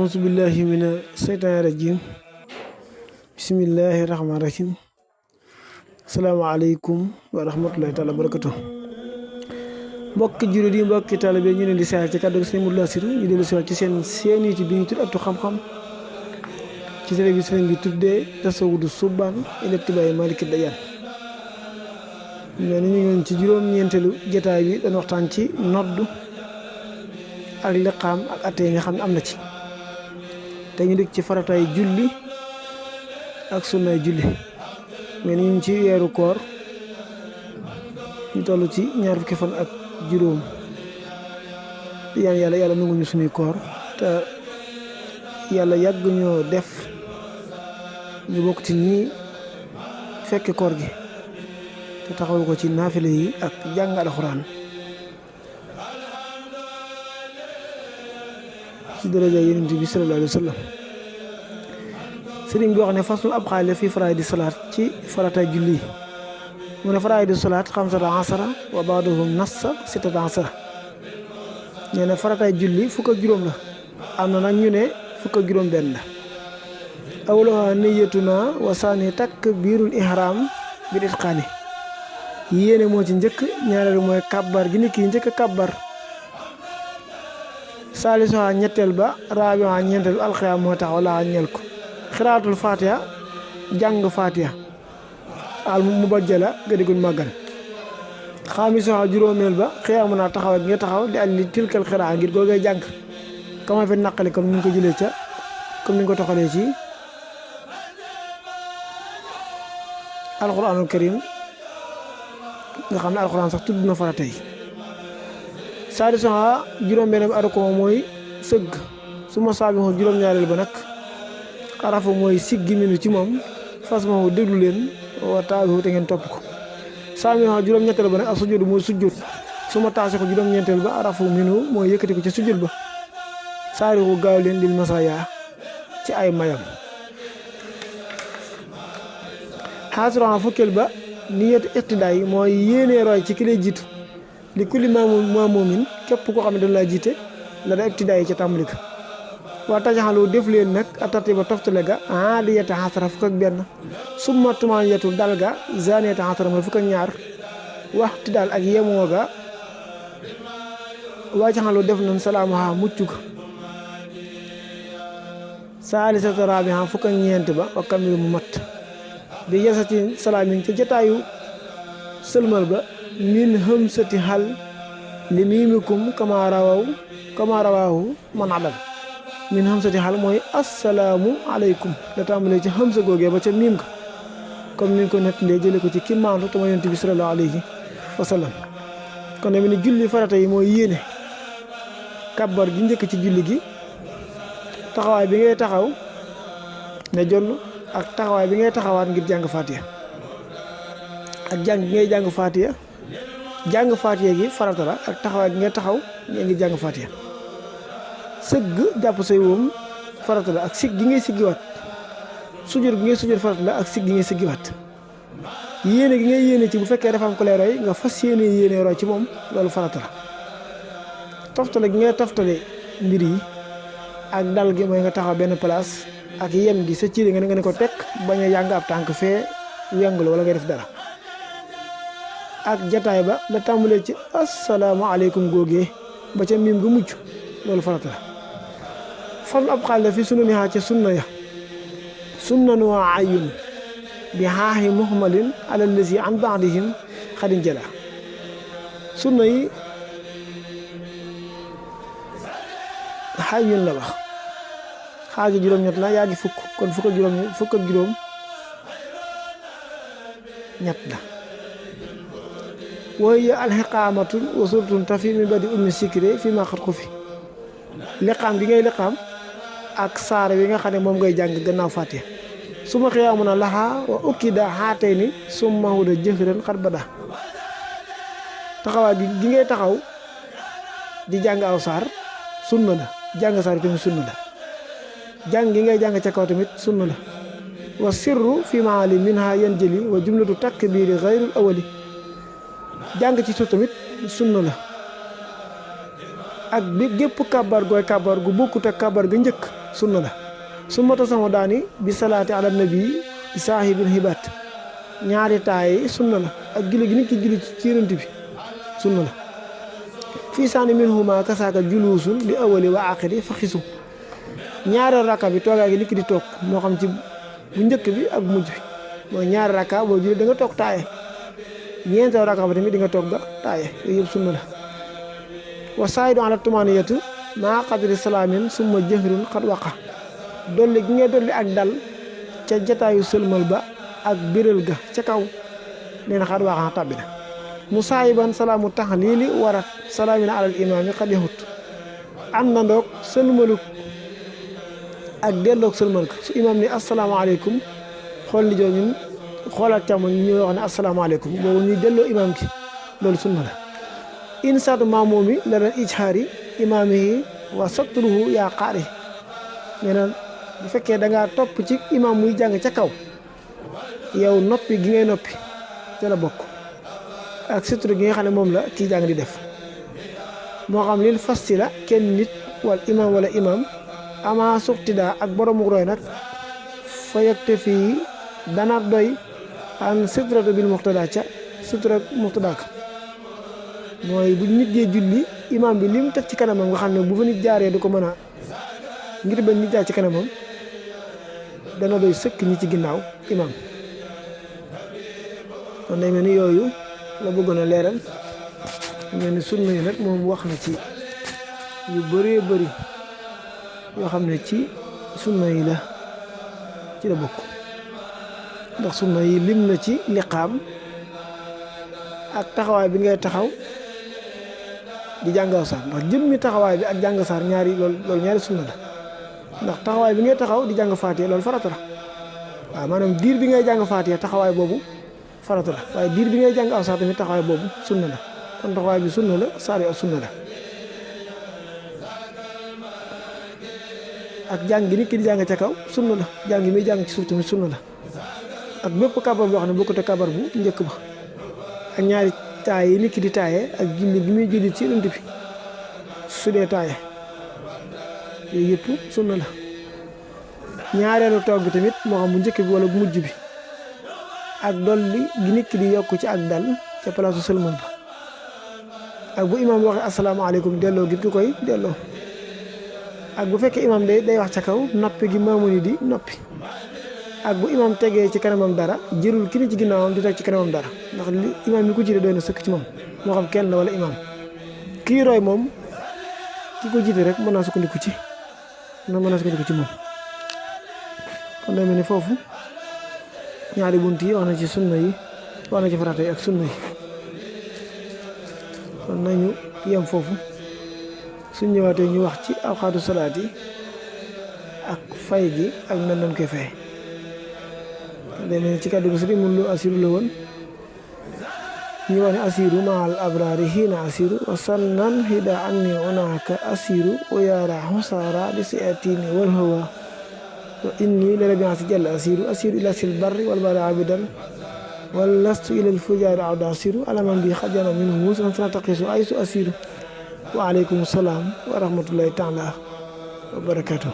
أعوذ بالله من الشيطان الرجيم بسم الله الرحمن الرحيم السلام عليكم ورحمة الله تعالى وبركاته mbokki jullit yi mbokki taalibe ñu leen di saa ci kàddu Sëriñ Modou Lo Assirou ñu dellu si waat ci seen yi bi ñu tudd Ëttu Xam-xam ci télévision bi tuddee Tasawudu Subaan ila Itibaa'i Maaliki Dayaan ñu ngi ci juróom-ñeenteelu jotaay bi dañ waxtaan ci nodd ak liqaam ak atte yi nga xam ne am na ci te ñu dikk ci farataay julli ak sunnaay julli mais ñu ngi ci weeru koor ñu toll ci ñaar fukki fan ak juróom di ñaan yàlla nangu ñu suñuy koor te yàlla yàgg ñoo def ñu bokk ci ñi fekke koor gi te taxaw ko ci naafile yi ak jàng alxuraan ci daraja Yonent bi sallallahu alayhi wa sallam sëriñ bi wax ne fasul ab xaale fii faraa'idi salaat ci farataay julli mu ne faraa'idi salaat xamsata asara wa ba'duhum nassa sittata asara nee na farataay julli fukk ak juróom la am na nag ñu ne fukk ak juróom benn la awwaluhaa niyyatuna wa saani takbiirul ihraam bil itqaani yéene moo ci njëkk ñaareelu mooy kabbar gi nit ki njëkk a kabbar saalisuhaa ñetteel ba raabihaa ñeenteel ba alxiyaam moo taxaw laa ñeel ko xiraatul fatiha jàng fatiha al mubajjala gëdigul màggal xaamisuhaa juróomeel ba xiyaamu naa taxaw ak nga taxaw di al li tilkal xiraa ngir googee jàng kama fi naqali comme ni ñu ko jëlee ca comme ni ñu ko toxalee ci alxuraanul karim nga xam ne alxuraan sax tudd na farata yi saadisuhaa juróom-benn bi arko mooy sëgg su ma saabihu juróom-ñaareel ba nag xarafu mooy siggi minu ci moom fas ma déglu leen wa taabihu te ngeen topp ko saamiha juróom-ñetteel ba nag ak sujjóot mooy sujjóot su ma taasi ko juróom-ñeenteel ba arafu minu mooy yëkkati ko ci sujjóot ba saarihu gaaw leen lil masaaya ci ay mayam xaasiraha fukkeel ba niyat iqtidaa yi mooy yéenee roy ci ki lay jiitu li kulli maamumin képp koo xam ne dañ laa jiite la da iqtidaa yi ca tàmbali ka waa tajaxalu def leen nag atartiba toftale ga aadiyata xasara fukk ak benn summa tumaaniyatu dal ga zaniyata xasara mooy fukk ak ñaar waxti daal ak yemoo ga waa jaxalu def nañ salaamaha mucc ga saalisata raabiha fukk ak ñeent ba wa kamilu mu mat bi yasati salaamin ca jataayu sëlmal ba min hamsati hal li miimikum kama rawaahu man adal min hamsati hal mooy assalaamu aleykum la tàmbalee ci hamsa googee ba ca miim ka comme ni ñu ko nettalee jële ko ci ki maandu te mooy Yonent bi sallallahu alayhi wa sallam kon ne julli farata yi mooy yéene kabbar gi njëkk ci julli gi taxawaay bi ngay taxaw ne jonn ak taxawaay bi ngay taxawaat ngir jàng fatiha ak jàng gi ngay jàng fatiha gi farata la ak taxawaay gi ngay taxaw ngir jàng fatiha sëgg jàpp say woom farata la ak sig gi ngay siggiwaat sujjóot gi ngay sujjóot farata la ak sig gi ngay siggiwaat yéene gi ngay yéene ci bu fekkee dafa am ko lay roy nga fas yéene roy ci moom loolu farata la toftale gi ngay toftale mbir yi ak dal gi mooy nga taxaw benn place ak yem gi sa ciiri nga ne ko tekk bañ a yàng ab tànk fee yëngul wala nga def dara ak jataay ba la tàmbalee ci asalaamaaleykum góogee ba ca miim gu mujj loolu farata la fam ab xaal fi sunu nihaa ca sunna ya sunnan wa ayun bi xaaxi muhammadin ala lazi an baadihim xadin jala sunna yi xayun la wax xaagi juróom-ñett la yaa ngi fukk kon fukk ak juróom ñett la wooy alxiqaamatu wa suratun tafi min badi ummi sikre fi ma xat ko fi liqaam gi ngay liqaam ak saar wi nga xam ne moom ngay jàng gannaaw fatiha su ma xiyaamu na laxaa wa ukkida xaatay ni summa huda jëxëran xat bada taxawaay gi ngay taxaw di jàng aw saar sunna la jàng saar yi tamit sunna la jàng gi ngay jàng ca kaw tamit sunna la wa sirru fi maali minha yanjali wa jumlatu takbiri xayrul awali jàng ci suuf tamit sunna la ak bi gépp kàbbar gooy kàbbar gu bokkut ak kàbbar ga njëkk sunna la summa tasamu daani bi salaati ala nabi saahibil hibaat ñaari taay sunna la ak julli gi nit ki julli ci yonent bi sunna la fii saani minhuma kasaaka juluusun li awali wa aaxiri fa xisu ñaari rakka bi toogaay gi nit ki di toog moo xam ci bu njëkk bi ak bu mujj bi mooy ñaari rakka boo julli da nga toog taaye ñeenteel rakka bi tamit di nga toog ga taaye yooyu yëpp sunna la wa saayidu ala tumaaniyatu maa qadri salaamin summa jëhrun xat waqa dolli gi ngay dolli ak dal ca jataayu sëlmal ba ak biral ga ca kaw nee na xat waqa tàbbi na mu saayiban salaamu taxliili warat salaamina alal imaami xad yaxut ànd na ndoog sëlmaluk ak delloog sëlmal ga su imaam ni asalaamaaleykum xool ni joo ñun xoolal càmmoñ ñu wax ne asalaamaaleykum boobu ñuy delloo imaam ki loolu sunna la insaatu maamoomi la daan ijhaari imaamihi wa satruhu yaa qaari nee na bu fekkee da ngaa topp ci imaam muy jàng ca kaw yow noppi gi ngay noppi ca la bokk ak sutru gi nga xam ne moom la kii jàng di def moo xam lil fasti la kenn nit wal imaam wala imaam ama suqtidaa ak boroomu roy nag fa yegte fii dana doy an sitratu bil muqtada ca sutura muqtada ka mooy bu nit dee julli imaam bi lim teg ci kanamam nga xam ne bu fa nit jaaree du ko mën a ngir bañ nit jaar ci kanamam dana doy sëkk ñi ci ginnaaw imaam kon day mel ni yooyu la bëggoon a leeral mel ni sunna yi nag moom wax na ci yu bëree bëri yoo xam ne ci sunna yi la ci la bokk ndax sunna yi lim na ci liqaam ak taxawaay bi ngay taxaw di jàngaw saar ndax jëmmi taxawaay bi ak jàng saar ñaari loolu ñaari sunna la ndax taxawaay bi ngay taxaw di jàng faatiya loolu farata la waaw maanaam diir bi ngay jàng faatiya taxawaay boobu farata la waaye diir bi ngay jàng aw saar tamit taxawaay boobu sunna la kon taxawaay bi sunna la saar yi ak sunna la ak jàng gi nit ki di jàng ca kaw sunna la jàng gi muy jàng ci suuf tamit sunna la ak bépp kabar boo xam ne bokkute kabar bu njëkk ba ak ñaari taaye yi nit ki di taaye ak julli gi muy julli ci yonent bi su dee taaye yooyu yëpp sunna la ñaareelu toog bi tamit moo xam bu njëkk bi wala bu mujj bi ak dolli gi nit ki di yokk ci ak dal ca palaasu sëlmal ba ak bu imaam waxee asalaamaaleykum delloo gi ki koy delloo ak bu fekkee imaam day wax ca kaw noppi gi maamu ni di noppi ak bu imaam tegee ci kanamam dara jërul ki ni ci ginnaawam di teg ci kanamam dara ndax li imaam mi ko jiite doy na sëkk ci moom moo xam kenn la wala imaam kii roy moom ki ko jiite rek mën naa sukkandiku ci moom kon day mel ni foofu ñaari bunt yi wax na ci sunna yi wax na ci farata yi ak sunna yi kon nañu yem foofu suñ ñëwaatee ñu wax ci awqaatu salaat yi ak fay gi ak nan lañ koy fay day mel ni ci kàddu gi sëriñ mun lu asiru la woon ñu wax ne asiru maal abraari hiina asiru wa sannan hida anni unaaka asiru wa yaara xusaara di siatini wal hawa wa inni la rabian si jàll asiru ila sil barri wal bari abidan wal lastu ila al fujaari awda asiru alaman bi xajana min muus an sana taqisu aysu asiru wa aleykum salaam wa rahmatullahi taala wa barakatuh